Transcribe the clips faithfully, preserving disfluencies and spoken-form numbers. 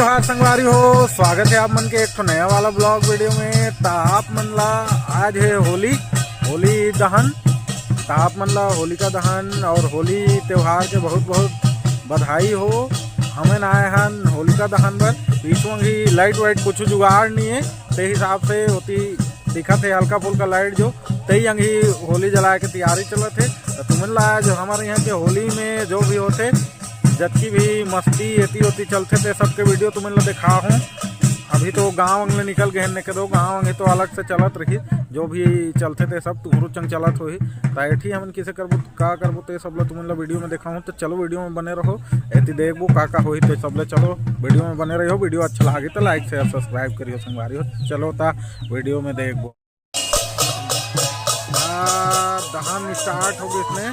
हाँ संगवारी हो, स्वागत है आप मन के एक ठो नया वाला ब्लॉग वीडियो में। त आप मन ला आज है होली, होली दहन। त आप मन ला होलिका दहन और होली त्योहार के बहुत बहुत बधाई हो। हमन आए हन होलिका दहन बर। बीच में ही लाइट वाइट कुछ जुगाड़ नहीं है, ते हिसाब से होती दिखत है हल्का फुल्का लाइट जो, तई अंग ही होली जलाए के तैयारी चलत है। त तुमन ला आज हमारे यहाँ के होली में जो भी होते, जतकी भी मस्ती एती ओती चलथे, ते सबके वीडियो तुमन ला देखा हूँ। अभी तो गाँव अंग ले निकल गए हैं, के दो गाँव अंग तो अलग से चलत रही, जो भी चलथे ते सब तुहरो चंग चलत होही। त एठी हमन किसे करबो, का करबो, ते सब ला तुमन ला वीडियो में देखा हूँ। तो चलो वीडियो में बने रहो, एती देखबो का का होही, ते सब ला चलो वीडियो में बने रहो। वीडियो अच्छा लागे तो लाइक शेयर सब्सक्राइब करियो संगवारी हो। चलो ता वीडियो में देखबो। आ, दहन स्टार्ट हो गए इसमें।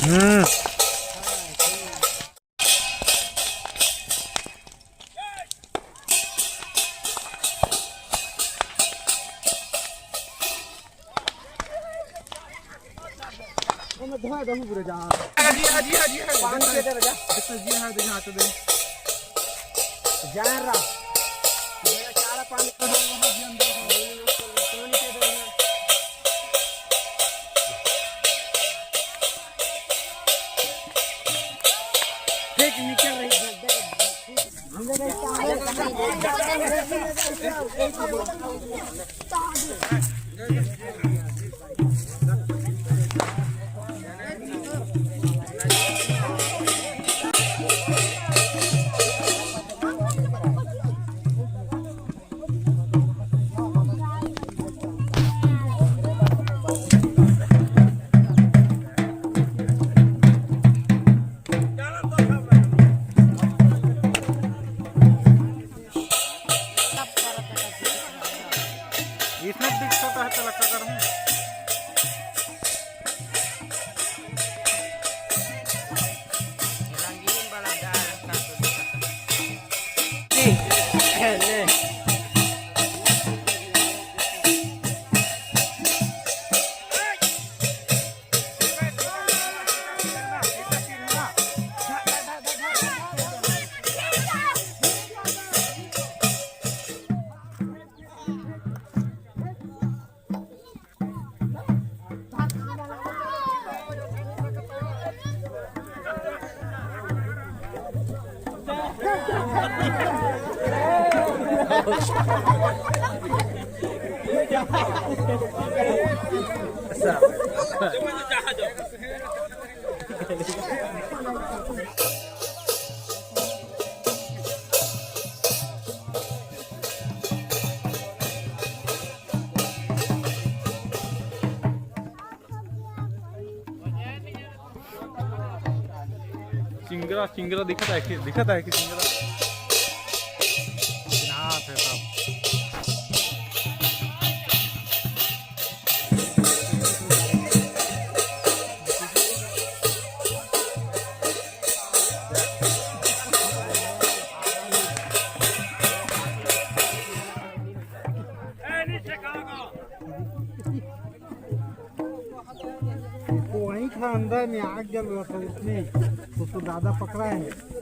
हम्म। इसमें दिक्कत है, तो लगा करूँ। चिंगरा, चिंगरा दिखत है कि, दिखत है कि चिंगरा? चिन्हात है सब। वहीं था अंदर में, आग जल रहा था उसमें, उसको दादा पकड़ा है।